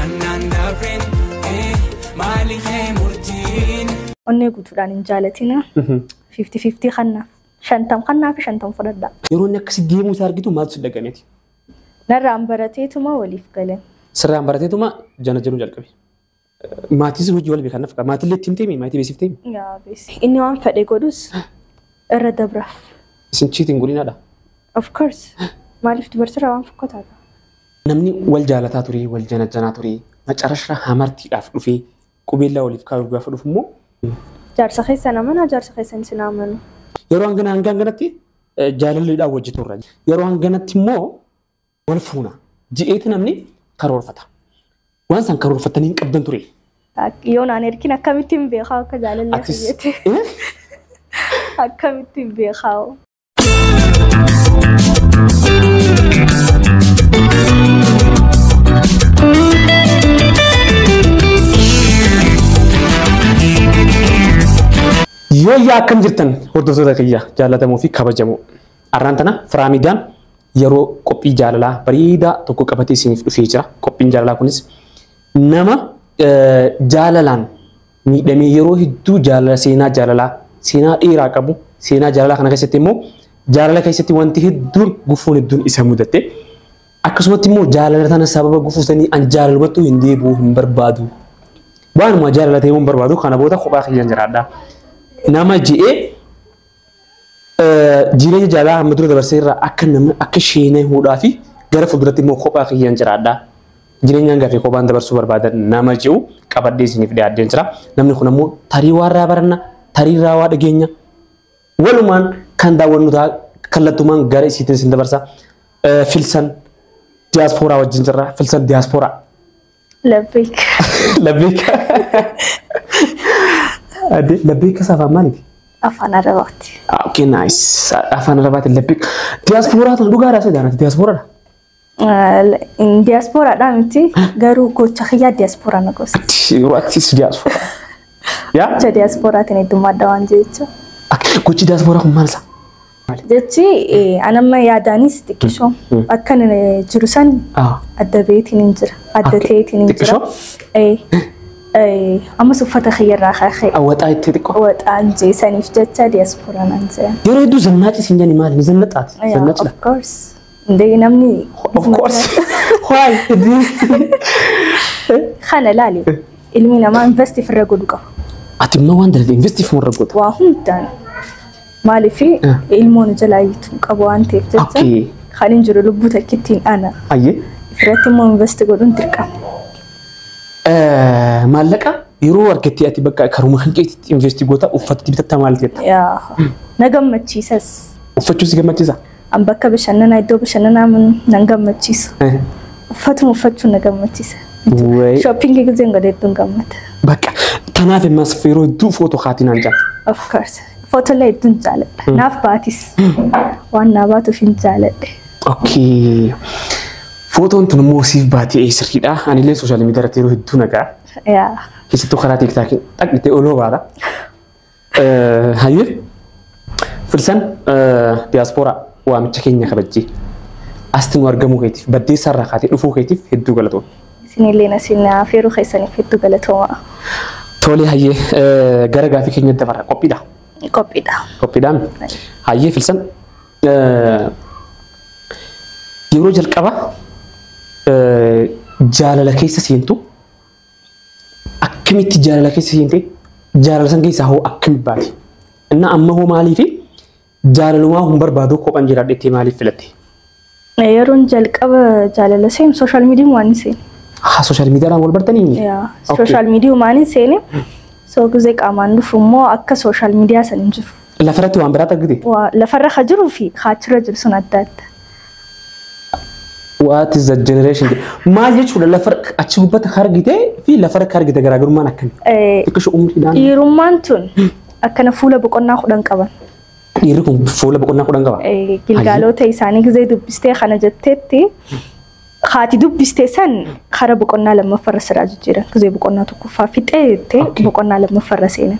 Annaan dabreen maali kee murtiin. Onnee guutuudhaan hin jaalatina. 50-50 kannaaf. 50 kannaa fi 50 fudhadhaa. Yeroo inni akkasi deemuu isaa argitu maaltu si dhagameeti? Narraan barateetuma waliif galan. Sirraan barateetuma jana jedhuu jalqabe. Maatiin hojii wal beekan nafqa. Maatiin illee ittiin teemi, maatii beeksifteemi. Yaa beesi. Inni waan fedhe godhus irra dabraaf. Isin cheating godhinaadha. Of course. Maaliif dubartirraa waan fokkotaadha. Namni wal jaalataa ture, wal janajanaa ture, macarashaa hamartiidhaaf dhufee qubeellaa waliif kaayuuf gaafa dhufu immoo Jaarsa keessan amanaa, jaarsa keessan isin amanu. Yeroo hangana hanga hanganatti jaalalliidhaan wajji turra. Yeroo hanganatti immoo wal fuuna. Ji'eeti namni karoorfata. Waan san karoorfatanii hin qabdan ture. Yoo naan erkin akkamittiin beekaa akka jaalallee Atis fayyade? Akkamittiin beekaa? Yooyyaa, akkam jirtan hordoftoota kiyya jaallatamoo fi kabajamoo? Arraan tana Firaamidaan yeroo qophii jaalalaa bareedaa tokko qabatee isiniif dhufee jira. Qophiin jaalalaa kunis nama jaalalaan miidhamee yeroo hedduu jaalala seenaa jaalalaa seenaa dheeraa qabu, seenaa jaalalaa kana keessatti immoo jaalala keessatti wanti hedduun gufuun hedduun isa mudatte. Akkasumatti immoo jaalala tana sababa gufuu sanii an jaalalumatti hin deebi'u hin barbaadu. Waanuma jaalala ta'ee hin barbaadu, kana booda kophaa kiyyaan jiraadha. Nama ji'ee jireenya jaalalaa hamma dura dabarsee irraa akka nama akka sheenee huudhaa fi gara fuulduratti immoo kophaa kiyyaan jiraadha. Jireenya hangaa fi kophaan dabarsuu barbaadan nama ji'u qabadhee isiniif dhiyaadheen jira. Namni kun ammoo tarii waa irraa baranna, tarii irraa waa dhageenya. Walumaan kan daawwannu ta'a, kallattumaan gara isiitiin isin dabarsa. Filsan diyaaspooraa wajjin jirra. Filsan diyaaspooraa. Labbeek. Labbeek. Adde, labbeek isa afaan maaliiti? Afaan Arabaati. Okay, nice. Afaan Arabaatiin labbeek. Diyaaspooraa tun dhugaadhaa sodaanati diyaaspooraadha. Diyaaspooraadhaa miti, garuu gocha kiyyaa diyaaspooraa na gosa. Yeroo atis diyaaspooraa. Yaa? Gocha diyaasporaatiin heddummaadha waan jecha. Gochi diyaaspooraa kun maal isaa? Jechi anamma yaadaanis xiqqishoo akka inni jiru san adda beetiin hin jira. Adda ta'eetiin hin jira. Ammas uffata kiyyarraa kaa'ee. Waxaa itti xiqqoo. Waxaan jeesaniif jecha diyaaspooraa naan jedhan. Yeroo hedduu zannaaci siin jedhani maali? Zannaxaati. Zannaci. Of course. Indee namni. Of course. Why? Kana laali. Ilmi namaa invest ofirra godhu qaba. Ati immoo waan dalagde invest ofirra goota. Waa hundaan. Maaliif ilmoon jalaa iyyuu qabu waan ta'eef jecha. Kan hin jiru lubbuu takkittiin ana. Ayyee. Ofirratti immoo invest godhuun dirqama. Maallaqa yeroo argattee ati bakka karuma kan keetitti invest goota, uffata bitatta, maal jetta? Yaa, na gammachiisas. Uffachuu si gammachiisa? An bakka bashannanaa, iddoo bashannanaa nan gammachiisa. Uffatuma uffachuun na gammachiisa. Shopping giseen godhe hedduun gammada. Bakka tanaaf immas yeroo hedduu footoo kaatii naan jaalladha. Of course. Footollee hedduun jaaladha. Naaf baatis. Waan naa baatuuf hin jaaladhe. Okay. Footoon tun immoo siif baatee sirriidha. Anillee social media irratti yeroo hedduu nagaa. Yaa. Keessattuu karaa TikTokiin dhaqxee oloo baata. Hayyee. Filsan diyaaspooraa, waamicha keenya kabajjee asti nu argamuu keetiif, baddeessaa irraa kaatee dhufuu keetiif hedduu galatoon. Isinillee isin affeeruu keessaniif hedduu galatooma. Tole, hayyee, gara gaafii keenyatti dabarra, qophiidha. Qophiidha. Qophiidhaan. Hayyee Filsan, yeroo jalqaba jaalala keessa seentu akkamitti jaalala keessa seente? Jaalala san keessaa hoo akkamitti baate? Inna amma hoo maaliifi jaalalumaa hin barbaadu, kophaan jiraadhettee maaliif filatte? Yeroon jalqaba jaalala seenu social media waan seene. Haa, social mediadhaan wal bartanii? Yaa, social media waan seene. So gizee qaamaan dhufu immoo akka social media san hin jiru. Lafarratti waan biraatti argite? Lafarra ka jiruu fi kaachirra jiru sun adda adda. What is the generation? Maal jechuudha, lafa achi gubbatti ka argite fi lafarra ka argite garaagarummaan akkami? Xiqqisho umriidhaan. Dhiirummaan tun akkana fuula boqonnaa 10 qaban. Dhiirri kun fuula boqonnaa 10 qaba. Gilgaalota isaanii gizee dubbistee kana jetteetti haati dubbistee san kara boqonnaa lammaffaarra siraa jijjiiran. Gizee boqonnaa tokkoffaa fixee jettee boqonnaa lammaffaarra seenan.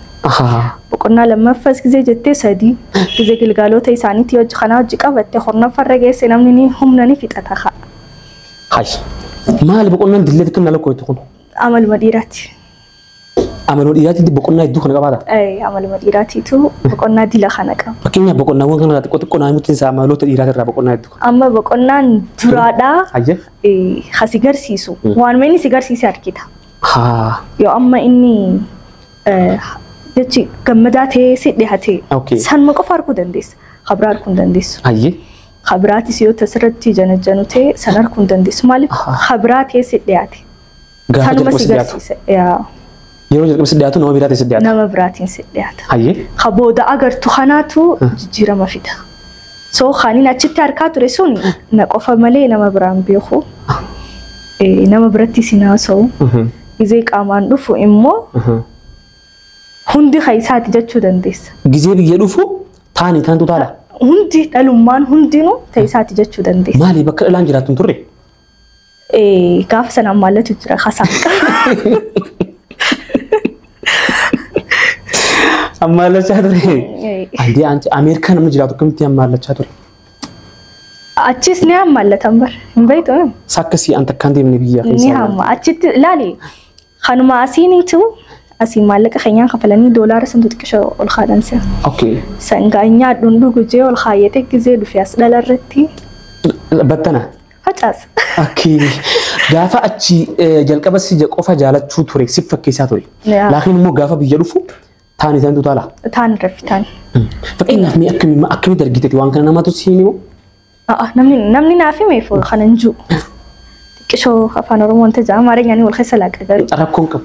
Boqonnaa lammaffaas gizee jettee sadii gizee gilgaalota isaaniitti hojii kanaa hojii qabatte kurnaffaarra geesse, namni ni humna ni fixata haa. Hay. Maali boqonnaan dilleetti kan lakkooftu kun? Amaluma dhiiraati. Amaluma dhiiraatti boqonnaa hedduu kana qabaata? Amaluma dhiiraatiitu boqonnaa dila kana qaba. Fakkeenyaaf boqonnaawwan kana xiqqoo xiqqoo naa himutti isaa amaloota dhiiraatirraa boqonnaa hedduu. Amma boqonnaan duraadhaa Hayyee. Hasi garsiisu. Waanuma inni si garsiise argita. Haa. Yoo amma inni jechi gammadaa ta'ee si dhiyaate sanuma qofa arguu dandeessa. Kabira arguu hin dandeessu. Hayyee. Kabiraatis yoo tasirratti janajjanu ta'e san arguu hin dandeessu. Maaliif kabiraa ta'ee si dhiyaate. Gaafa Sanuma jalqaba si si dhiyaatu. garsiise. Yaa. Yeroo jalqaba si dhiyaatu nama biraatiin si dhiyaata. Nama biraatiin si dhiyaata. Hayyee. Ka booda agartu kanaatu jijjiirama fida. So kaaniin achitti harkaa ture sun na qofa malee nama biraan beeku. Nama biratti si haasa'u. Gizee qaamaan dhufu immoo hundi keessaati jechuu dandeessa. Gizee biyya dhufu taani taantu taala. Hundi dhalummaan hundinuu ta'isaati jechuu dandeessa. Maali bakka dhalaan jiraattu hin turre? Gaafa sanaan maallatu jira kasaaqa. Ammaallachaa ture. Andee anti Ameerikaa namni jiraatu akkamitti ammaallachaa ture? Achis ni hammaallatan bara. Hin beektu? Sakkasii an takkaan deemne biyya Ni keessa. hamma. Achitti ilaali. Kanuma asiinitu asii maallaqa keenyaan kafalanii doolaara santu xiqqisha ol kaadhan si'a. Okay. Sangaa nyaadhuun dhugu jee ol kaayyate gizee dhufe as dhala irratti Battana. facaasa. Okay. Gaafa achi jalqaba si qofa jaalachuu ture si fakkeessaa ture. Yaa. Laakiin immoo gaafa biyya dhufu taani taantu taala. Taan irratti taan. Fakkeenyaaf mee akkamii akkamitti argiteeti waan kana namatu siin himu? Namni naaf hime kana hin jiru. Xiqqishoo afaan Oromoo wanta jedhama Amaarinyaan wal keessa laaqa garuu. Rakkoon qabu.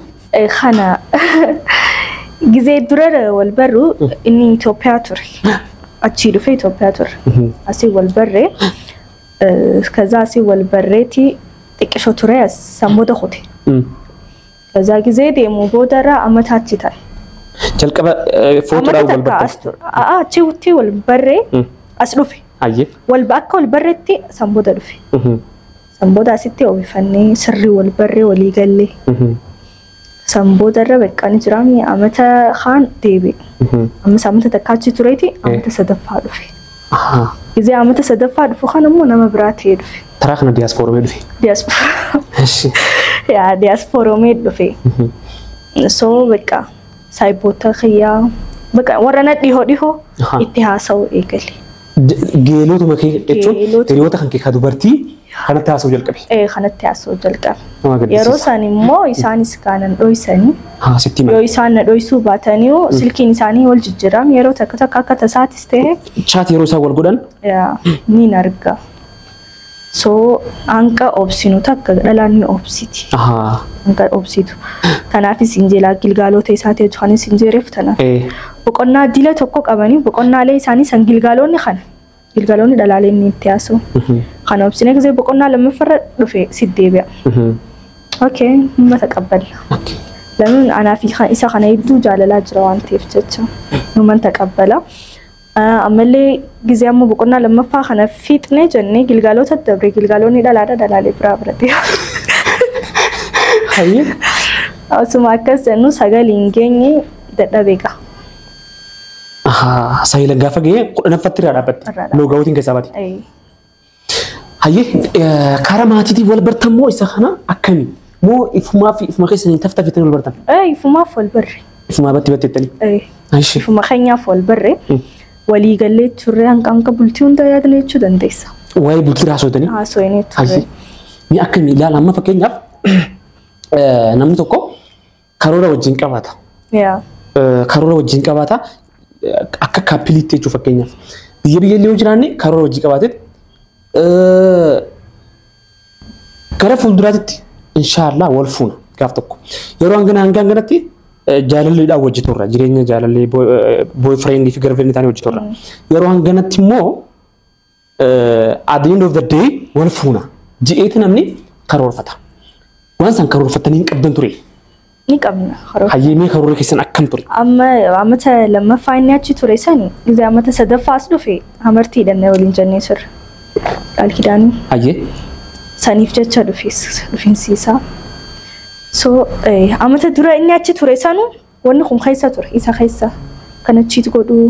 Kana gizee dura wal barru inni Itoophiyaa ture. Achii dhufee Itoophiyaa ture. Asii wal barree ከዛ asii wal barreeti xiqqishoo ture as san booda kute. ከዛ ጊዜ deemu boodarra amata achi ta'e. Jalqaba footoodhaan Amata wal takka bartan. as ture. Achitti wal barree as dhufe. Hayyee. Wal akka wal barreetti san booda dhufe. San booda asitti oofifannee sirrii wal barree walii gallee. San boodarra beekan jiraami amata kaan deebi'e. Ammas amata takka achi tureeti amata sadaffaa dhufe. Gizee amata sadaffaa dhufu kan immoo nama biraa ta'ee dhufe. Taraa kana diyaaspooromee dhufe. Diyaaspooraa. Eshi. Yaa diyaaspooromee dhufe. So beekaa saayiboota kiyyaa beekaa warra na dhihoo dhihoo itti haasa'uu eegale. Geelotuma kee jechuun hiriyoota kan kee ka dubartii kanatti haasa'uu jalqabe. Kanatti haasa'uu jalqabe. Nama gaddisiisa. Yeroo isaan immoo isaanis kaanan dhoysanii Haa sitti yoo himani. isaan na dhoysuu baatanii silkiin isaanii wal jijjiiram yeroo takka takka akka tasaatis ta'e Chaat yeroo isaan wal godhan yaa ni arga. So hanqa obsinu takka dhalaan ni obsiti. Hanqa obsitu. Kanaafis injeelaa gilgaalota isaatii hojii kanis injeereef tanaaf. Boqonnaa dila tokko qabanii boqonnaalee isaanii san gilgaalonni kana. Gilgaalonni dhalaalee inni itti haasa'u. Kana obsine gisee boqonnaa lammaffaarra dhufe si deebi'a. Okay, numa taqabballa. Lamuun anaa fi isa kana hedduu jaalalaa jira waan ta'eef jecha numan taqabbala. Ammallee gisee ammoo boqonnaa lammaffaa kana fiixne jennee gilgaalota dabre gilgaalonni dhalaadha dhalaalee biraa biratti. Hayyee. Osuma akkas jennu sagal hin geenye dadhabee qaba. Saayilan gaafa ga'ee kudhanaffaatti irraa dhaabbatte. Irraa dhaabbatte. Loogaawwatiin keessaa baate. Hayyee karaa maatiitiin wal bartan moo isa kana akkami? Moo ifumaa fi ifuma keessaniin taftafitanii wal bartan? Ifumaaf wal barre. Ifumaa batti batteettanii? Ayishi. Ifuma keenyaaf wal barre. Walii gallee turre hanqa hanqa bultii hunda yaadne jechuu dandeessa. Waa'ee bultii haasofitanii? Haasofnee turre. Hayyee. Mee akkami ilaala amma fakkeenyaaf namni tokko karoora wajjin qabaata. Yaa. Karoora wajjin qabaata akka kaappiliitti jechuu fakkeenyaaf. Biyya biyya illee yoo jiraanne karoora wajjin qabaateet gara fuulduraatti inshaallah wal fuuna gaaf tokko. Yeroo hangana hanga hanganatti jaalalleedhaan wajji turra jireenya jaalallee boyfriendii fi girlfriendii taanee wajji turra. Yeroo hanganatti immoo at the end of the day wal fuuna ji'eeti namni karoorfata. Waan san karoorfatanii hin qabdan ture. Ni qabna karoora. Hayyee mee karoora keessan akkam ture? Amma amata lammaffaa inni achi ture sani gisee amata sadaffaa as dhufe amartii hidhannee waliin jennee turre. Qaalkidaanii. Hayyee. Saniif jecha dhufiinsi isaa. So amata dura inni achi ture sanu wanni kun keessa ture isa keessa kan achiit godhuu.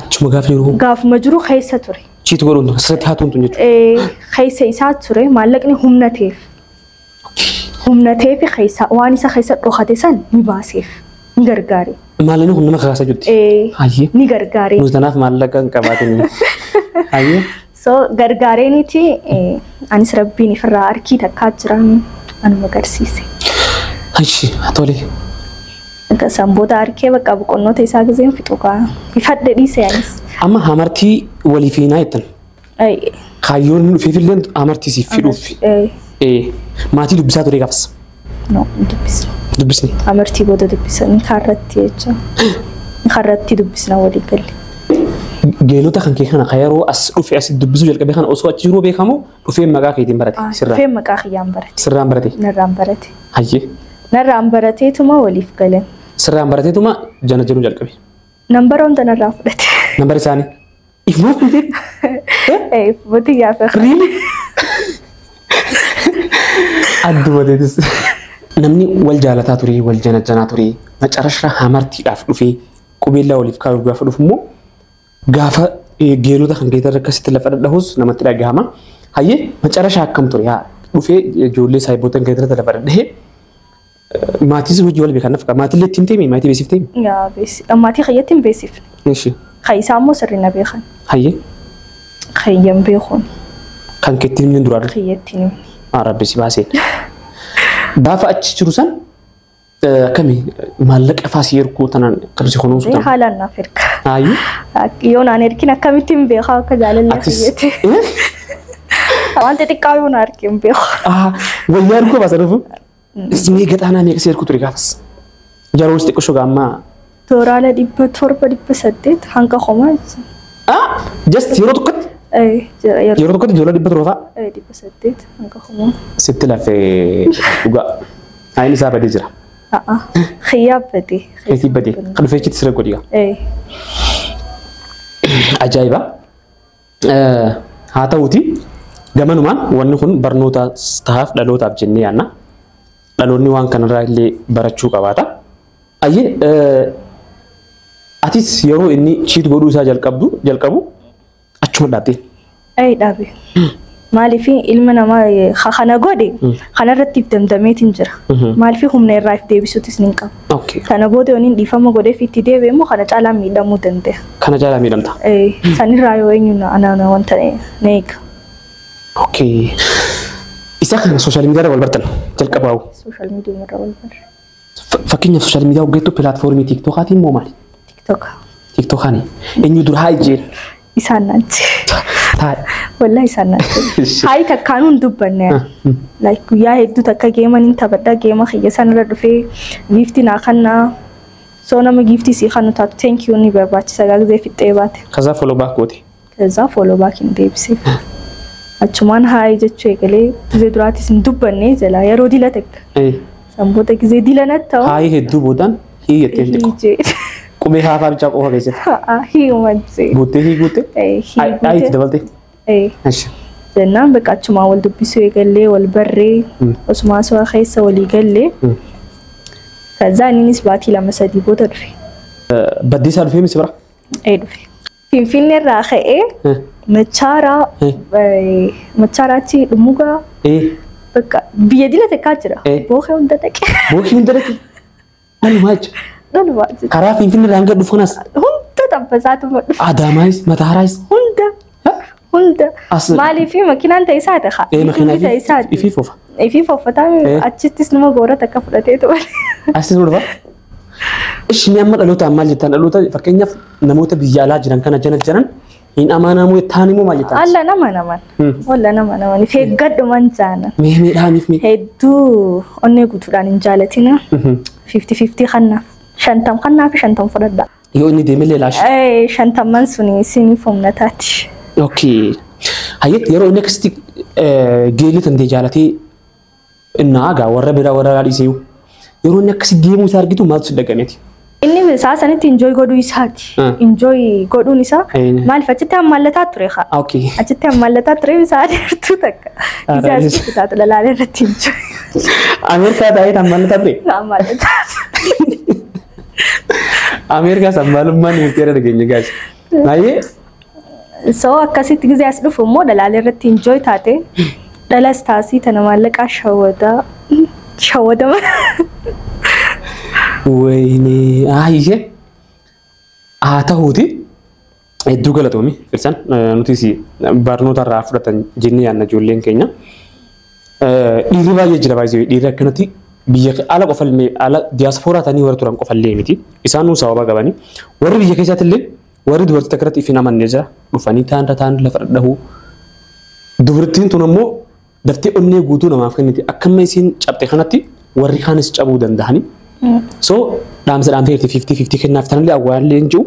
Achuma gaafa jiru. Gaafuma jiru keessa ture. Chiit godhuun asirratti haatuun tun jechuudha. Keessa isaa ture maallaqni humna ta'eef. Humna ta'ee fi keessa waan isa keessa dhokate san ni baaseef ni gargaare. Maallaqni kun nama kakaasaa jirti. Hayyee. Ni gargaare. Nuti tanaaf maallaqa hin qabaatin. Hayyee. So gargaareeniiti anis rabbiin ifirraa harkii takkaa jiran anuma agarsiise. Ishi tole. Akka isaan booda harkee bakka boqonnoota isaa gizeen fixu kaa ifadhe dhiise anis. Amma hamartii walii fiinaa jettan. Kaayyoon dhufeefillee hamartii siif fidhuuf. Maatii dubbisaa ture gaafas. No, dubbisne. Dubbisne. Amartii booda dubbisan kaarratti jecha. Kaarratti dubbisna walii galle. Geelota kan kee kana kan yeroo as dhufe as dubbisuu jalqabe kana osoo achi jiruu beekamu dhufee maqaa keetiin barate sirraan. Dhufee maqaa kiyyaan barate. Sirraan barate. Narraan barate. Hayyee. Narraan barateetuma waliif galan. Sirraan barateetuma jana jedhuu jalqabe. Nambara hunda narraa fudhate. Nambara isaanii. Ifumaa fudhatee? Ifumaa gaafa. Really? Adduma teetis. Namni wal jaalataa ture, wal janajanaa ture, macarashaa hamartiidhaaf dhufee qubeellaa waliif kaayuuf gaafa dhufu immoo gaafa geelota kan keessa akkasitti lafa dhadhahus namatti dhagahama. Hayyee macarashaa akkam ture yaa dhufee ijoollee saayiboota kan keessa lafa dhadhahee maatii hojii wal beekan nafqa maatii illee ittiin teemi maatii beeksif teemi. Yaa beeksif maatii kiyyatti hin beeksifne. Ishi. Kayyisaa immoo sirri na beekan. Hayyee. Kayyan beekuun. Kan keetti himni duraa. Kiyyatti himni. Rabbi si baaseen. Gaafa achi jiru san akkami maallaqa faasii erguu tanaan qabsi kunuunsu tan. Haalaan naaf erga. Hayyee. Yoo naan ergin akkamittiin hin beekaa akka jaalallee kiyyeetti. Waan xixiqqaa yoo na arge hin beeku. Wayyaa erguu baasa dhufu. Mee gaxaanaa meeqa si ergu ture gaafas? Yeroo xiqqoo shogaa ammaa. Tooraala 700 800 hanga homaa jechuudha. Just yeroo tokkotti? Yeroo tokkotti ijoollee 700 fa'a? 800 hanga homaa. Sitti lafee dhugaa. Ayin isaa badee jira. Xiyyaa badee. Xiyyaa badee. Kan dhufee achitti siree godhiga. Ajaa'iba. Haa ta'uuti gamanumaan wanni kun barnoota tahaaf dhalootaaf jennee yaadna. Dhaloonni waan kanarraa illee barachuu qabaata. Ayyee atis yeroo inni chiit godhuu isaa jalqabu achuma dhaabdee. Dhaabe. Maaliif ilma namaa kana godhe kanarratti damdameetiin jira. Maaliif humna irraa if deebisuutis ni qaba. Kana booda yoon dhiifama godheef itti deebi'e immoo kana caalaa miidhamuu danda'a. Kana caalaa miidhamta? Sanirraa yoo eenyu ana wanta na eega. Okay. Isa kana sooshaal miidiyaa irra wal bartan jalqabaa'u. Sooshaal miidiyaa irra wal barre. Fakkeenyaaf sooshaal miidiyaa hoggeettu pilaatfoormii tiiktokaatiin moo maali? Tiiktoka. Tiiktokaani. Eenyu dura haa ijjeen? Isaan naanchi. Wallahi isaan naanchi. Haayi takkaanuu hin dubbanne. Like guyyaa hedduu takka geeman hin taphadha geema kiyya sanarra dhufee giiftii naa kannaa. So nama giiftii sii kannu taatu thank you ni barbaachisa gaazexee fixxee baate. Kazaa follow back goote. Kazaa follow back hin deebisee. Achumaan haayi jechuu eegalee gizee duraatis hin dubbanne jala yeroo dila takka. Sanboota gizee dila natti ta'u. Haayi hedduu boodaan hii jettee xiqqoo. Qubee haafaa bichaa qofa keessatti. Hiiyuma jee. Guuttee hii guuttee? Hii guuttee. Itti dabaltee? Jennaan bakka achumaan wal dubbisuu eegallee wal barree osumaa su'a keessa walii gallee. Kazaa innis baatii 2-3 booda dhufe. Baddiisaa dhufee misi bira? Dhufe. Finfinnee irraa ka'ee Machaaraatti dhumugaa bakka biyya dila takkaa jira. Bookee hunda dhaqe. Bookee hunda dhaqe? Dhalumaa jechuudha. Dhalumaa jechuudha. Karaa Finfinnee irraa hanga dhufu kanas? Hunda xabbasaatuma dhufe. Adaamaayis Mataaraayis? Hunda. Hunda. Maaliif makiinaan ta'e isaa ta'a. Makiinaa ifii foofa. Ifii foofataa achittis nama goora takka fudhatee ture. Achittis nama dhufa? Ishi amma dhalootaan maal jettan dhaloota fakkeenyaaf namoota biyya alaa jiran kana jana jiran hin amanamu ta'an immoo maal jettan? Alla nama naman. Walla nama naman. If eeggadhuman jaana. Mee mee dhaamiif mee? Hedduu onnee guutuudhaan hin jaalatina. 50-50 kannaaf. 50 kannaaf 50 fudhadha. Yoo inni deemellee laashi? 50 suni isiniif humna taati. Okay. Hayyee yeroo inni akkasitti geelii tantee jaalatee innaa gaa warra biraa warra alaa dhiisee yeroo inni akkasitti deemuu isaa argitu maaltu si dhagameeti? Inni isaa sanitti enjoy godhuu isaati. Enjoy godhuun isaa maaliif achitti hammaallataa ture haa? Achitti hammaallataa ture isaa adeertuu takka. Isaa asitti taatu lalaalee irratti enjoy. Ameerikaa taa'ee hammaallataa ture? Hammaallataa. Ameerikaas hammaalummaan nuti irra dhageenya gaas. Baay'ee. So akkasitti gizee as dhufu immoo dhalaalee irratti enjoy taate dhalas taasii tana maallaqaa shawwataa Shawwadama. Wayne ayyee haa ta'uuti hedduu galatoomi Firsan nutis barnoota irraa fudhatan jennee yaadna ijoolleen keenya. Dhiirri baay'ee jira baay'ee dhiirri akkanatti biyya ala qofallee ala diyaaspooraa ta'anii warra turan qofallee miti isaan nuu sababa qabani warri biyya keessaatti illee warri dubartii akkanatti ifin amannee jira dhufanii taanra taan lafa dhadhahuu dubartiin tun ammoo daftee onnee guutuu namaaf kenniti akkamma isiin cabxe kanatti warri kaanis cabuu danda'ani. So dhaamsa dhaamtee 50-50 kennaaf tanallee awwaallee hin jiru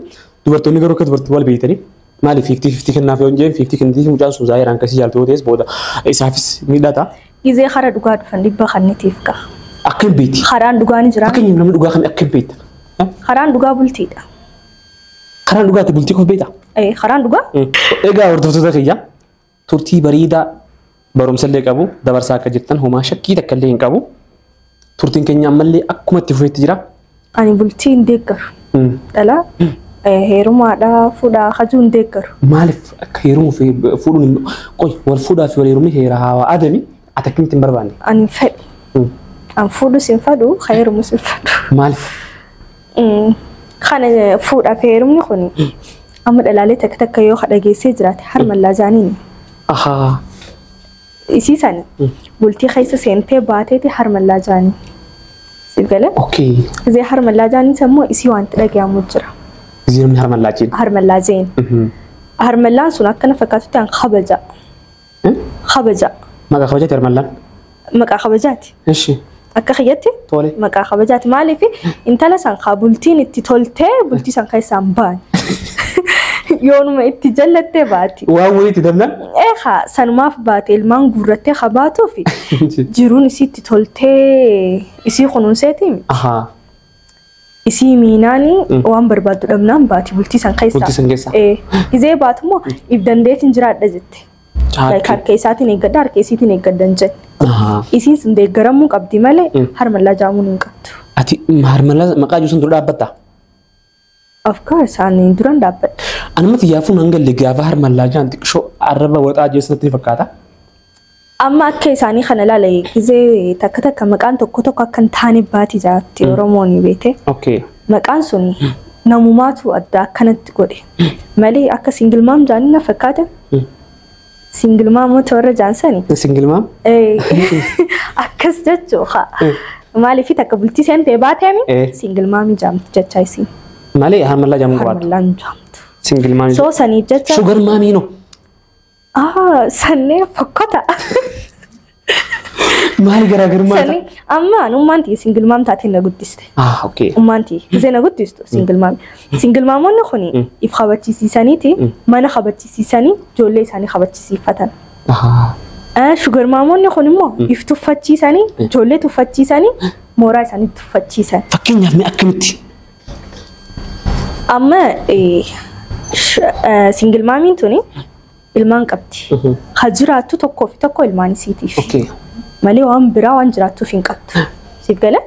dubartoonni garuu akka dubartii wal beeytanii maaliif 50-50 kennaaf yoo hin jeen 50 kennitiif mucaan sun zaayiraan akkasii jaaltu yoo ta'es booda isaafis miidhata. Gizee hara dhugaa dhufan dhibba kannitiif ga'a. Akka hin beekti. Karaan dhugaa ni jira. Fakkeenyaaf namni dhugaa kan akka hin beekta. Karaan dhugaa bultiidha. Karaan dhugaati bultii qofa beekta. Karaan dhugaa? Egaa hordoftoota kiyya turtii bareedaa barumsallee qabu dabarsaa akka jirtan homaa shakkii takka illee hin qabu. Turtiin keenya ammallee akkuma itti fufeetti jira. Ani bultii hin deeggaru. Dhala heerumaadhaa fuudhaa hajuu hin deeggaru. Maaliif akka heerumuu fi fuudhuun qoy wal fuudhaa fi wal heerumni heera haawaa adami ati akkamitti hin barbaanne? Ani hin fedhu. An fuudhus hin fedhu heerumus hin fedhu. Maaliif? Kana fuudhaa fi heerumni kun amma dhalaalee takka takka yoo dhageessee jiraate harmallaa jaaniin. Ahaa. Isii sani bultii keessa seentee baateeti harmallaa jaanii. Siif galee? Okay. Izee harmallaa jaanii immoo isii wanti dhagahamu jira. Izee namni harmallaa jeen. Harmallaa jeen. Harmallaan sun akkana fakkaatutti an kabaja. Kabaja. Maqaa kabajaati harmallaan? Maqaa kabajaati. Ishi. Akka kiyyatti? Tole. Maqaa kabajaati maaliif intala san kaa bultiin itti toltee bultii san keessaan ba'an. Yoonuma itti jallattee baati. Waan wayiitti dablan? Eegaa sanumaaf baate ilmaan guurrattee haa baatuufi jiruun isii itti toltee isii kunuunseeti. Ahaa. Isii miinaani waan barbaaddu dhabnaan baati bultii san keessaa. Bultii san keessaa. Gizee baatu immoo if dandeetiin jiraadha jette. Harka isaatiin eeggadha harka isiitiin eeggadha hin jenne. Isiin sun deeggaramuu qabdi malee harmallaa jaamuun hin qabdu. Ati harmallaa maqaa jiru sun dura dhaabbatta? Of course ani duran dhaabbadha. Anumatti yaafuun hangalle gaafa harmallaa jaan xiqqishoo arraba waxaa jeessanatti ni fakkaata. Amma akka isaanii kana ilaala gizee takka takka maqaan tokko tokko akka hin taane baati jaatti Oromoon beete. Okay. Maqaan sun namumaatu adda akkanatti godhe malee akka single mom jaanii na fakkaata. Single mom warra jaansani. Single mom? Akkas jechuudha. Maaliif takka bultii seentee baateemi single mom jaamtu jechaa isiin. Malee harmallaa jaamuu qabaatu. Harmallaan jaamtu. Single mom. So saniif jecha. Sugar mommy no. Ah sannee fokkota. Maali garaagarummaa isaa? Sanii amma ummaan tiyya single mom taatee na guddiste. Ah okay. Ummaan tiyya gisee na guddistu single mom. Single momonni kuni if kabachisiisaniiti mana kabachisiisanii ijoollee isaanii kabachisiifatan. Sugar momonni kun immoo if tuffachiisanii ijoollee tuffachiisanii mooraa isaanii tuffachiisan. Fakkeenyaaf mee akkamitti? Amma single momiin tuni ilmaan qabdi. Ka jiraattu tokkoo fi tokko ilmaan isiitiif. Okay. Malee waan biraa waan jiraattuuf hin qabdu. Siif galee?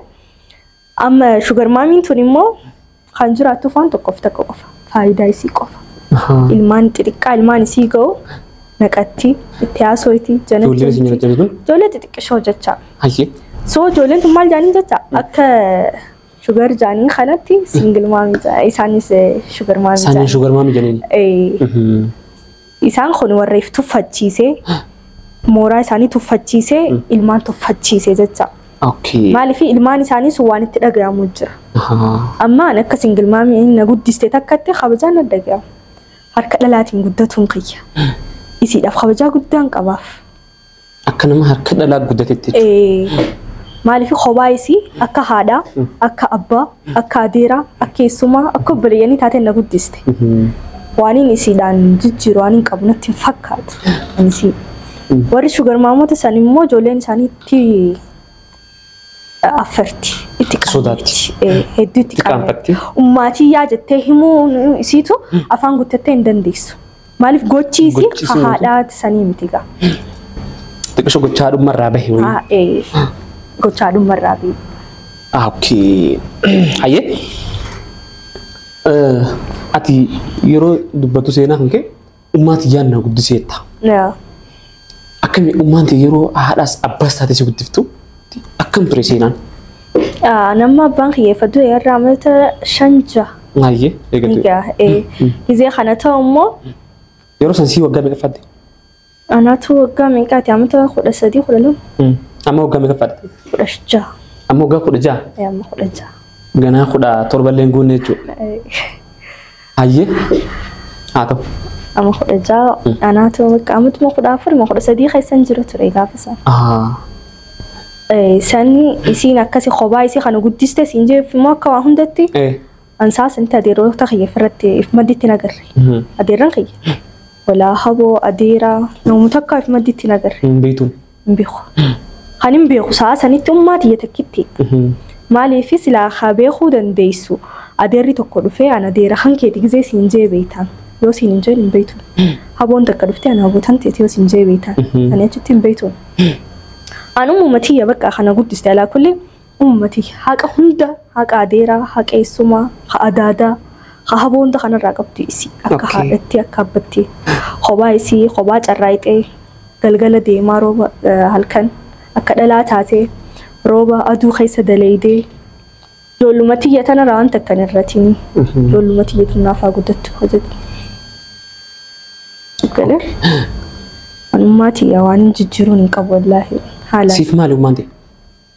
Amma sugar momiin tun immoo kan jiraattuuf waan tokkoof tokko qofa. Faayidaa isii qofa. Ilmaan xixiqqaa ilmaan isii ga'u naqatti itti haasoyti Ijoolleen isin janatti. jala Ijoollee xixiqqishoo jecha. Hayyee. So ijoolleen tun maal jaaniin jecha akka sugar jaanii kanatti single momii isaanis sugar momii Isaaniin sugar momii jedhaniin. Isaan kun warra if tuffachiisee mooraa isaanii tuffachiisee ilmaan tuffachiisee jecha. Okay. Maaliif ilmaan isaanii sun waan itti dhagahamu jira. Amma ani akka single momii na guddiste takkatti kabajaan na dhagahama. Harka dhalaatiin guddatuun kiyya. Isiidhaaf kabajaa guddaan qabaaf. Akka nama harka dhalaa guddatetti jechuudha. Maaliif kophaa isii akka haadhaa, akka abbaa, akka adeeraa, akka eessumaa, akka obboleeyyanii taateen na guddiste. Waan inni isiidhaan jijjiiru waan hin qabu natti hin fakkaatu. Anisii. Warri sugar momota san immoo ijoolleen isaanii itti affarti. Itti Sodaatti. Hedduu itti qaanfatti. Ummaatii yaa jettee himuu isiitu afaan guuttattee hin dandeessu. Maaliif gochi isii haadhaa sanii miti gaa. Xiqqisho gochaa dhummarraa bahe wayii. Gochaa dhummarraa bahe. Okay. Hayyee. Ati yeroo dubbattu seenaa kan kee ummaatii yaan na guddiseetta. Akkami ummaan ta'e yeroo haadhaas abbaas taate si guddiftu Akkam ture seenaan? Nama abbaan xiyyeeffatu irraa amata 5-6. Ayyee eegatu. Gizee kana ta'u immoo. Yeroo san sii waggaa meeqaffatte? Anaatu waggaa meeqaati? Amata 13 12. Amma waggaa meeqaffatte? 16. Amma waggaa 16? Amma 16. Ganaa 17 illee hin guunne jechuudha. Ayyee haa ta'u. Amma 16 anaatu amatuma 14 13 keessan jiru ture gaafa sana. Sani isiin akkasi kophaa isii kana guddiste siin jeef immoo akka waa hundatti. Ansaas inta adeerota kiyya irratti if madditti nagarre. Adeerran kiyya. Walaa haboo adeeraa namoota akka if madditti nagarre. Hin beektu. Hin beeku. Kan hin beeku sa'a sanitti ummaa tiyya takkitti. Maaliif silaa haa beekuu dandeessu adeerri tokko dhufee ana adeera kan keeti gizee siin jee beektan. Yoo siin hin jeen hin beektu. Haboon takka dhuftee ana habootan teeti yoo siin jee beektan. Ani achitti hin beektu. An uumama tiyya bakka kana guddiste alaa kulli uumama tiyya haqa hunda haqa adeeraa haqa eessumaa haqa adaadaa haqa haboo hunda kanarraa qabdu isii akka haadhatti akka abbatti kophaa isii kophaa carraaqxee galgala deemaa rooba halkan akka dhalaa taatee rooba aduu keessa daleeydee ijoolluma tiyya tanarraa waan takkan irratiin ijoolluma tiyya tunnaafaa guddattu hojjetu. Galee anummaa tiyya waan jijjiiruun hin qabu wallaahi. Siif maali ummaan ta'e?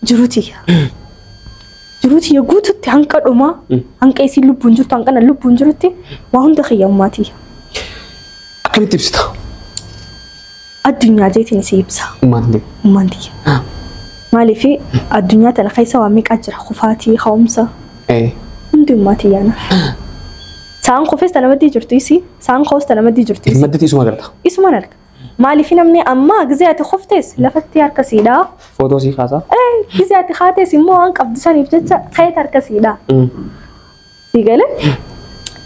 Jiruu tiyya. Jiruu tiyya guututti hanqa dhumaa hanqa isiin lubbuun jirtu hanqana lubbuun jirutti waa hunda kiyya ummaa tiyya. Akkamitti ibsita? Addunyaa jeetiin isii ibsa. Ummaan ta'e? Ummaan tiyya. Maaliif addunyaa tana keessa waa meeqa jira kufaatii ka'umsa. Hundi ummaa tiyyaa naaf. Saan kufes tana maddii jirtu isii saan ka'us tana maddii jirtu isii. Madditti isuma agarta? Isuma arga. Maaliif namni amma gizee ati kuftes lafatti harka siidhaa. Footoo sii kaasaa? Gizee ati kaates immoo waan qabdu saniif jecha keet harka siidhaa. Sii galee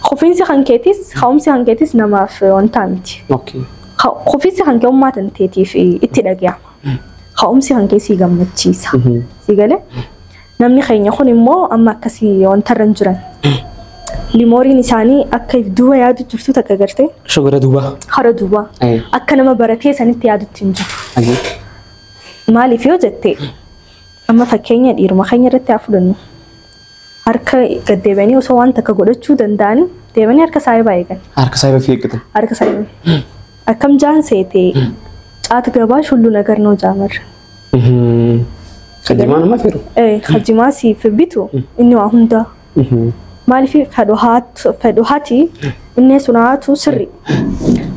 kufiinsi kan keetis ka'umsi kan keetis namaaf wanta miti. Kufiinsi kan kee ummaa tan teetiif itti dhaga'ama. Ka'umsi kan kee sii gammachiisa. Sii galee namni keenya kun immoo amma akkasii wanta irra hin jiran. Limooriin isaanii akka if duuba yaadu jirtu takka gartee. Shogora duuba. Hara duuba. Akka nama baratee sanitti yaadutti hin jiru. Maaliif yoo jette amma fakkeenya dhiiruma keenya irratti haa fudhannu. Harka gad deebanii osoo waan takka godhachuu danda'anii deebanii harka saayibaa eegan. Harka saayibaa fi eeggatan. Harka saayibaa. Akkam jaan seetee caata gabaa shullu nagar noo jaamarra. Kajimaa nama feeru? Kajimaa siif bitu inni waa hundaa. Maaliif fedhu haati inni sun haatu sirri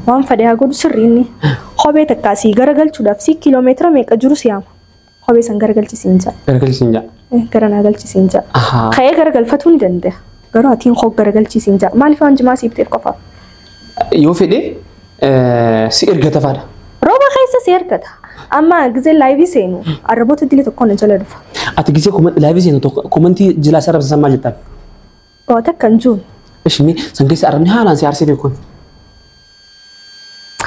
waan fedhe haa godhu sirri inni kophee takkaasii garagalchuudhaaf si kiiloomeetira meeqa jiru si yaama kophee san garagalchisiin ja'a. Garagalchisiin ja'a. Gara naa galchisiin ja'a. Ka'ee garagalfatuu ni danda'a garuu atiin koo garagalchisiin ja'a maaliif waan jimaa siif ta'eef qofaaf. Yoo fedhe si ergata faadha. Rooba keessa si ergata. Amma gizee laayivii seenu arraboota dilee tokkoon na jala dhufa. Ati gizee laayivii seenu komantii jilaa si arrabsiisan maal jettaan? Waa takka hin jiru. Ishmi san keessa arrabni haalaan si aarsee beeku.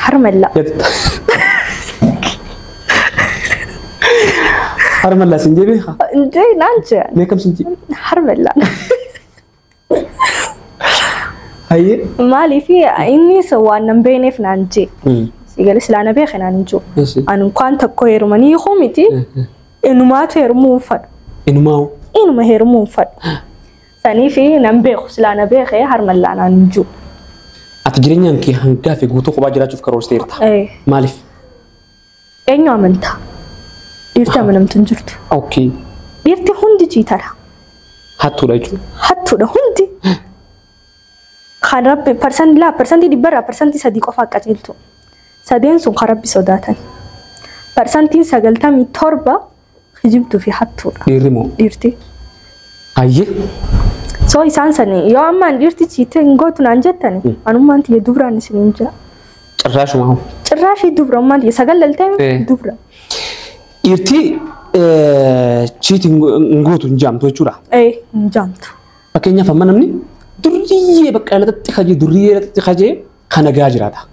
Harmalla. Harmalla siin jee beekaa? Injee naan jee. Meeqam siin jee? Harmalla. Hayyee. Maaliif inni waan nan beekneef naan jee. Sigalee silaa na beeke naan hin jiru. Ani waan tokko heerumanii hiikuu miti. Inumaatu heerumuu hin fadhu. Inumaa? Inuma heerumuu hin fadhu. Saniif nan beeku silaa na beeke harmallaa naan hin jiru. Ati jireenyaan kee hangaa fi guutuu kophaa jiraachuuf karoorsteerta. Maaliif? Eenyu amantaa? Dhiirti amanamtu hin jirtu. Dhiirti hundi jiitara. Hattuudha jechuudha. Hattuudha hundi. Kan rabbi parsantii 100 parsantii 3 qofa qajeeltu. Sadeen sun kan rabbi sodaatan. Parsantiin 97 kijibtuu fi hattuudha. Dhiirri moo? Dhiirti. Hayyee. So isaan sani yoo ammaan dhiirti ciitee hin gootu naan jettani anummaan tiyya dubraan isiniin jira. Cirraashuma hoo? Cirraashii dubra ummaan tiyya sagal laltee dubra. Dhiirti ciiti hin gootu hin jaamtu jechuudha. Hin jaamtu. Fakkeenyaaf amma namni durriyyee bakka laxatti kajee durriyyee laxatti kajee kan nagaa jiraata.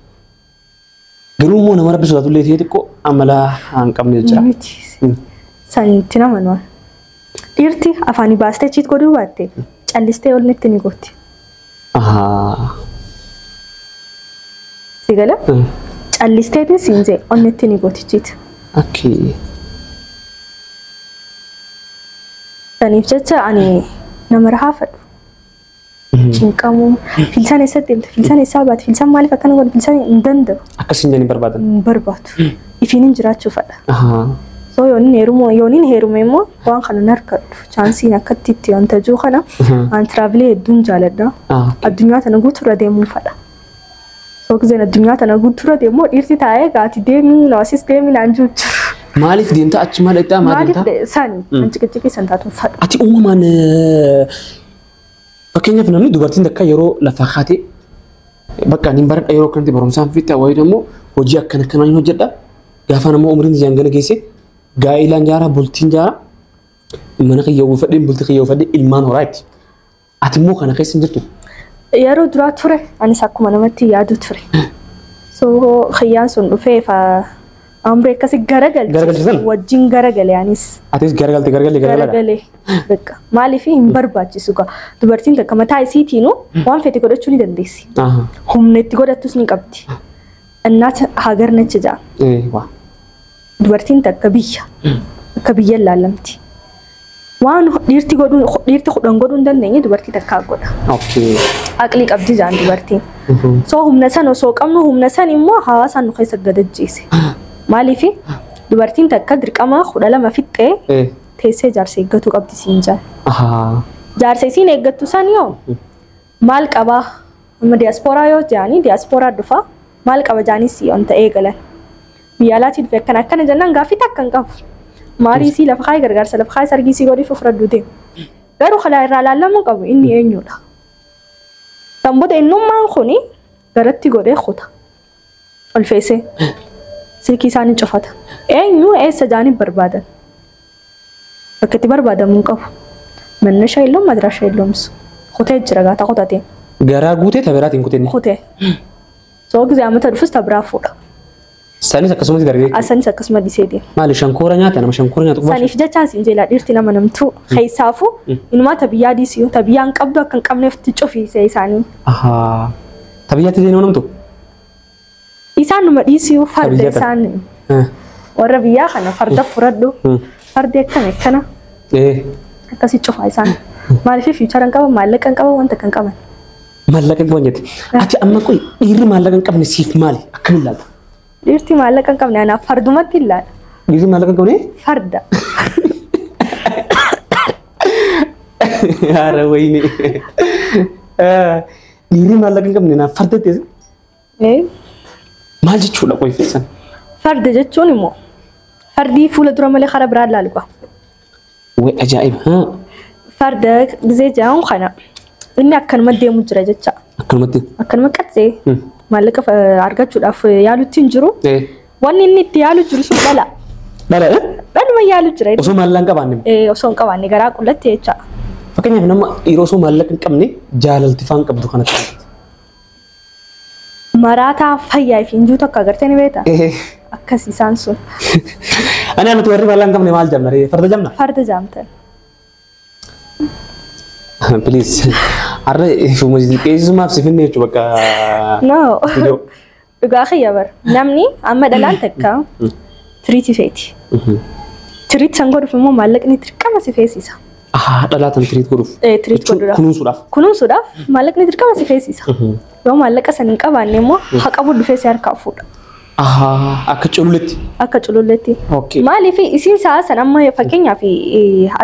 Garuu immoo nama rabbi sodaatu illee ta'ee xiqqoo amala hin qabne jira. Miti. Sanitti nama nuwa. Dhiirti afaanii baastee ciit godhuu baatte callistee ol nitti ni gooti. Sigala? Callisteetiin siin jee ol nitti ni gooti ciit. Saniif jecha ani nama rahaa fadhu. Cinqamuu filsaan eessatti deemte filsaan eessaa baate filsaan maaliif akkana godhe filsaan hin danda'u. Akkasiin jedhanii barbaadan. Hin barbaadu. Ifiin hin jiraachuu fadha. So yooniin heerume immoo waan kana hin harkadhu. Chaansiin akkatti itti wanta jiru kana an tiraavilee hedduun jaaladha. Addunyaa tana guutuurra deemuu fadha. So gizeen addunyaa tana guutuurra deemu dhiirti taa'ee gaati deemii naasis deemii naan jiru. Maaliif deemta achi maal dhaqxaa maal deemta? Maaliif sani an ciqiciqii san taatuun fadhu. Ati uumamaan fakkeenyaaf namni dubartiin takka yeroo lafaa kaatee bakka ani baradha yeroo akkanatti barumsaan fiixaa wayii immoo hojii akkana akkanaa hin hojjedha. Gaafa nama umriin isaan gana geesse gaa'ilaan jaara bultiin jaara mana kiyya uffadhee bultii kiyya uffadhee ilmaan horaa itti. Ati immoo kana keessa hin jirtu. Yeroo duraa ture anis akkuma namatti yaadu ture. So kiyyaan sun dhufee amree akkasi garagalche wajjin garagale anis. Atis garagalte garagalee. Bakka maaliif hin barbaachisu gaa dubartiin takka mataa isiitiinuu waan fete godhachuu ni dandeessi. Humna itti godhattus ni qabdi. Innaat hagar nachi ja'a. Dubartiin takka biyya akka biyya ilaalamti. Waan dhiirti kudhan godhuu hin dandeenye dubartii takkaa godha. Aqlii qabdi jaan dubartiin. So humna san osoo qabnu humna san immoo hawaasaan nu keessa gadajjeese. Maaliif dubartiin takka dirqama 12 fixxee teessee jaarsa eeggatu qabdi siin jaan. Jaarsa isiin eeggattu san yoo maal qabaa amma diyaaspooraa yoo jaanii diyaaspooraa dhufaa maal qaba jaanis wanta eegalan. Biyya alaatii dhufe akkana akkana jennaan gaaffii takka hin qabu. Maarii isii lafa kaayee gargaarsa lafa kaayee sargii isii godhiif ofirra deemu. Garuu kalaa irraa laallamuu qabu inni eenyudha. Kan booda innummaan kuni garatti godhee kuta. Ol feesee silkii isaanii cufata. Eenyu eessa jaanii barbaadan? Bakka itti barbaadamuu hin qabu. Manni illoom madraasha illoomsu. Kutee jira gaata kutatee. Garaa guutee tabiraatiin kutee. Kutee. Soo gizee amata dhufus tabiraa fuudha. Sanis akkasumatti darbee. Asanis akkasuma dhisee deema. Maali shankoora nyaata nama shankoora nyaatu. Saniif jechaan siin jeelaa dhiirti nama namtuu keessaafuu inumaa tabiyyaa dhiisii tabiyyaan qabdu akka hin qabneef cufiisee isaanii. Tabiyyaatti nama namtu? Isaan numa dhiisii farda isaan warra biyyaa kana farda furadhu fardi akkam akkana. Akkasii cufaa isaan. Maaliif fiichara hin qaban maallaqa hin qaban wanta kan qaban. Maallaqa hin qaban jette. Ati amma qoy dhiirri maallaqa hin qabne siif maali akkamiin ilaalta? Dhiirti maallaqa hin qabne anaaf fardumatti ilaala. Dhiirri maallaqa hin qabne? Farda. Haara wayini. Dhiirri maallaqa hin qabne anaaf farda ta'e. Maal jechuudha qoy feesan? Farda jechuun immoo fardii fuula dura malee karaa biraa ilaalu qaba. Way ajaa'iba. Farda gizee jedhamu kana inni akkanuma deemu jira jecha. Akkanumatti? Akkanuma qaxxee. Maallaqa argachuudhaaf yaalutti hin jiru. Wanni inni itti yaalu jiru sun dhala. Dhala? Dhaluma yaalu jira. Osoo maallaqa hin qabaanne? Osoo hin qabaanne garaa qullatti jecha. Fakkeenyaaf nama yeroo osoo maallaqa hin qabne jaalalti faan qabdu kanatti. Maraataa fayyaa fi injuu tokko agartee ni beektaa? Akkas isaan sun. Ani nuti warri maallaqa hin qabne maal jamna? Farda jamna? Farda jaamtan. Please. Arra qeessisumaaf si finne jechuudha bakka. No. Dhugaa kiyya bara. Namni amma dhalaan takka tiriitii feeti. Tiriit san godhuuf immoo maallaqni dirqama si feesisa. Dhalaa tan tiriit godhuuf. Tiriit godhuudhaaf. Kunuunsuudhaaf. Kunuunsuudhaaf maallaqni dirqama si feesisa. Yoo maallaqa san hin qabaanne immoo haqa dhufee si harkaa fuudha. Akka cululletti. Akka cululletti. Maaliif isiin sa'a san amma fakkeenyaaf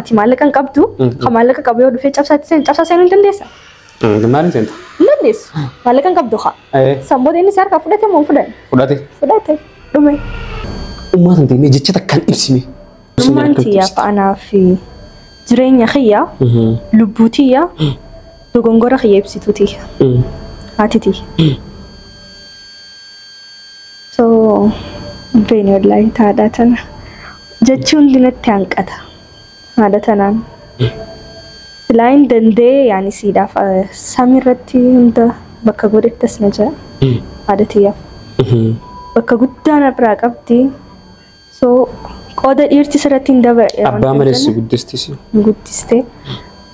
ati maallaqa hin qabdu kan maallaqa qabu yoo dhufee cabsaatti seen cabsaa seenuu hin dandeessa. Maaliin seenta? Hin dandeessu. Maallaqa hin qabdu haa. San booda inni si harkaa fudhate moo hin fudhanne? Fudhate. Fudhate. Dhume. Ummaa san ta'e jecha takkaan ibsime. Ummaan tiyyaaf anaaf jireenya kiyya lubbuu tiyya dogongora kiyya ibsituu tiyya. Haati tiyya. So beeni wallahi haadha tana jechuun dinatti hanqata haadha tanaan. Silaa hin danda'e yaani siidhaaf samiirratti hunda bakka godheef na jira haadha tiyyaaf. Bakka guddaa na biraa qabdi. So qooda dhiirti sirratti hin dabarre. Abbaa malees si guddistisi. Nu guddiste.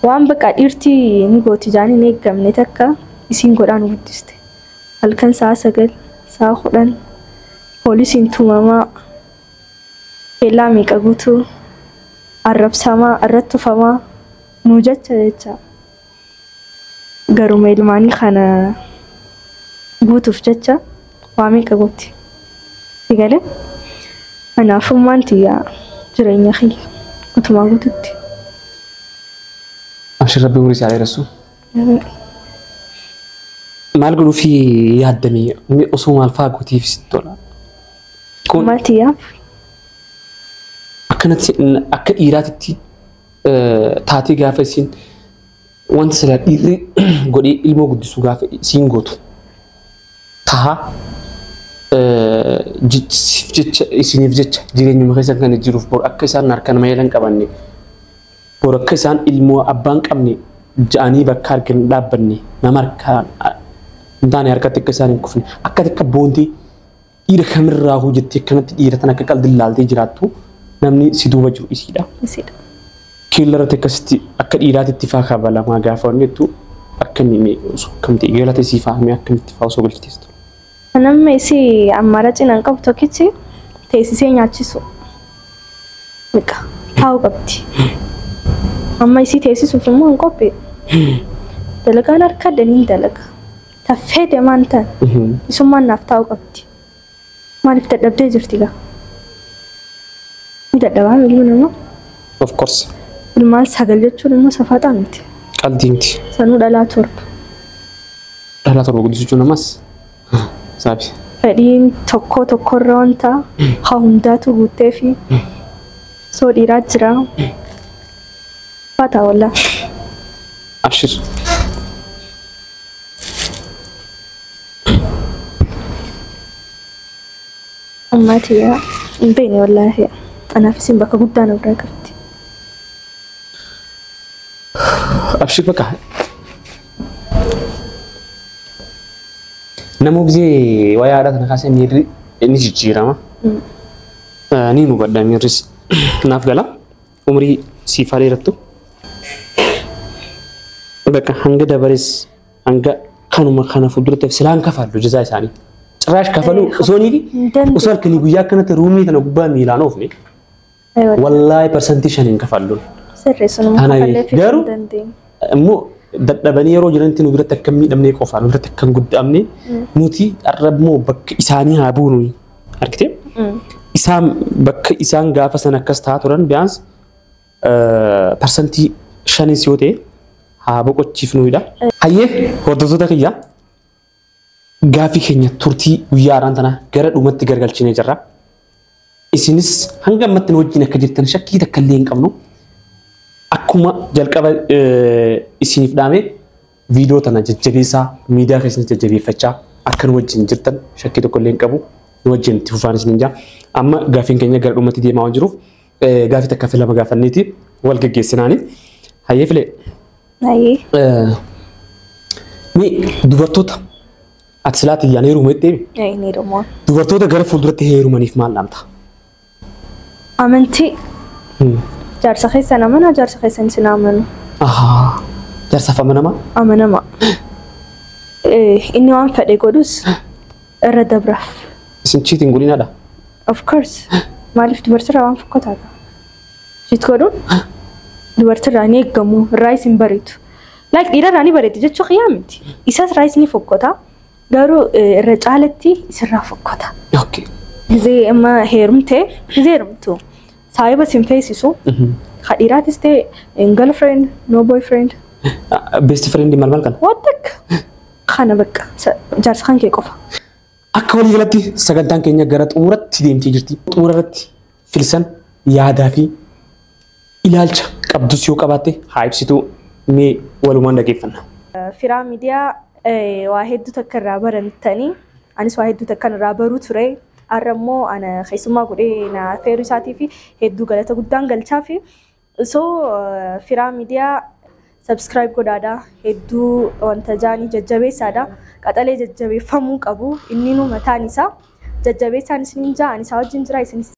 Waan bakka dhiirti ni gooti jaanii hin eeggamne takka isiin godhaa nu guddiste. Halkan sa'a 9 sa'a 10 poolisiin tumamaa kellaa meeqa guutuu Arrabsamaa irratti tufamaa nuu jecha jecha. Garuma ilmaanii kana guutuuf jecha waa meeqa gooti. Sigalee kanaafummaan tiyyaa jireenya kiyya guutumaa guututti. Abshir Rabbi umurii isaa dheeressu. Maal godhuufi yaaddamee osoo maal fa'aa gootiif sitti tola? Kun Maal tiyyaaf? Akkanatti akka dhiiraatitti taatee gaafa isiin wanta silaa dhiirri godhee ilmoo guddisuu gaafa isiin gootu tahaa siif jecha isiniif jecha jireenyuma keessa kan jiruuf bor akka isaan harka nama yelan qabanne bor akka isaan ilmoo abbaan qabne ja'anii bakka argan dhaabbanne nama harkaan hin taane harkatti akka isaan hin kufne akka akka boontii dhiira kamirraa hojjettee akkanatti dhiira tan akka qaldi ilaaltee jiraattu namni si duuba jiru isiidha. Isiidha. Keella irratti akkasitti akka dhiiraatitti faa kabalamaa gaafa wanni jettu akkamii osoo akkamitti galata isii faa mee akkamitti faa osoo galchitees ture. Namni isii ammaara cinaan qabu tokkichi teessisee nyaachisu. Miqa taa'uu qabdi. Amma isii teessisuuf immoo hin qophii. Dalagaan harka daniin dalaga. Taffee deemaan ta'an isummaan naaf taa'uu qabdi. Maaliif dadhabdee jirti gaa? Ni dadhabaa ilmi namaa. Of course. Ilmaan 9 jechuun immoo safaxaa miti. Qalbii miti. Sanuu dhalaa 7. Dhalaa 7 guddisuu jechuun ammas saabi. Fedhiin tokko tokkorra wanta haa hundaatu guuttee fi soo dhiiraa jira. Fata wallaa. Abshir. Ammaati yaa hin beekne wallaahi. Anaaf isin bakka guddaa na biraa qabdi. Abshir bakka. Nama gisee waa'ee haadha kana kaasee miirri ni jijjiirama. Ni hubadha miirris naaf gala. Umurii siif haa dheerattu. Bakka hanga dabarees hanga kanuma kana fuulduratti silaan kafallu jazaa isaanii. Ciraash kafaluu osoo ni osoo halkanii guyyaa akkanatti ruumii kana gubbaa miilaan oofne wallaahi 5% hin kafalluun. Sirreessuun Kana kafallee fixuu garuu- hin dandeenye. Immoo dadhabanii yeroo jiranitti nu biratti akka hin miidhamne qofaa nu biratti akka hin guddamne nuti har'a immoo bakka isaanii haa buunu argite isaan bakka isaan gaafa sana akkas ta'aa turan biyyaans 5% yoo ta'e haa boqochiifnuudha. Hayyee hordoftoota kiyya gaafii keenya turtii guyyaa haaraan tana gara dhumatti gargalchinee jirra. Isinis hanga ammatti nu wajjin akka jirtan shakkii takka illee hin qabnu. Akkuma jalqaba isiniif dhaame viidiyoo tana jajjabeessaa miidiyaa keessatti jajjabeeffachaa akka nu wajjin jirtan shakkii tokko illee hin qabu nu wajjin itti fufaan isiniin jaa. Amma gaafiin keenya gara dhumatti deemaa waan jiruuf gaafii takka fi lama gaafanneeti wal geggeessinaani. Hayyee filee. Hayyee. Mee dubartoota ati silaa tiyyaan heeruma jettee Ni heerumaa. dubartoota gara fuulduratti heerumaniif maal dhaamta? Amantii. Jaarsa keessan amanaa jaarsa keessan isin amanu. Ahaa. Jaarsaaf amanamaa? Amanama. Inni waan fedhe godhus irra dabraaf. Isin cheating godhinaadha? Of course. Maaliif dubartirraa waan fokkotaadha. Cheat godhuun dubartirraa ni eeggamu irraa isin bareedu. Like dhiirarraa ni bareedu jechuu xiyyaa miti. Isas irraa isin fokkota. Garuu irra caalatti isirraa fokkota. Okay. Gizee amma heerumtee gizee heerumtu saayiba sin feesisu. Ka dhiiraatis ta'e girlfriend no boyfriend. Best friend maal maal kana? What the kana bakka jaarsa kan kee qofa. Akka waliigalatti sagantaan keenya gara xumuratti deemtee jirti. Xumura irratti filsan yaadaa fi ilaalcha qabdus yoo qabaatte haa ibsitu mee walumaan dhageeffanna. Firaa miidiyaa waa hedduu takka irraa barantanii anis waa hedduu takka irraa baruu ture. Har'a immoo ana keessummaa godhee na feeruu isaatii fi hedduu galata guddaan galchaa fi so firaa miidiyaa subscribe godhaadha. Hedduu wanta jaanii jajjabeessaadha. Qaxalee jajjabeeffamuu qabu. Inni nu mataan isaa jajjabeessaan isiniin jaa ani isaa wajjin jira isinis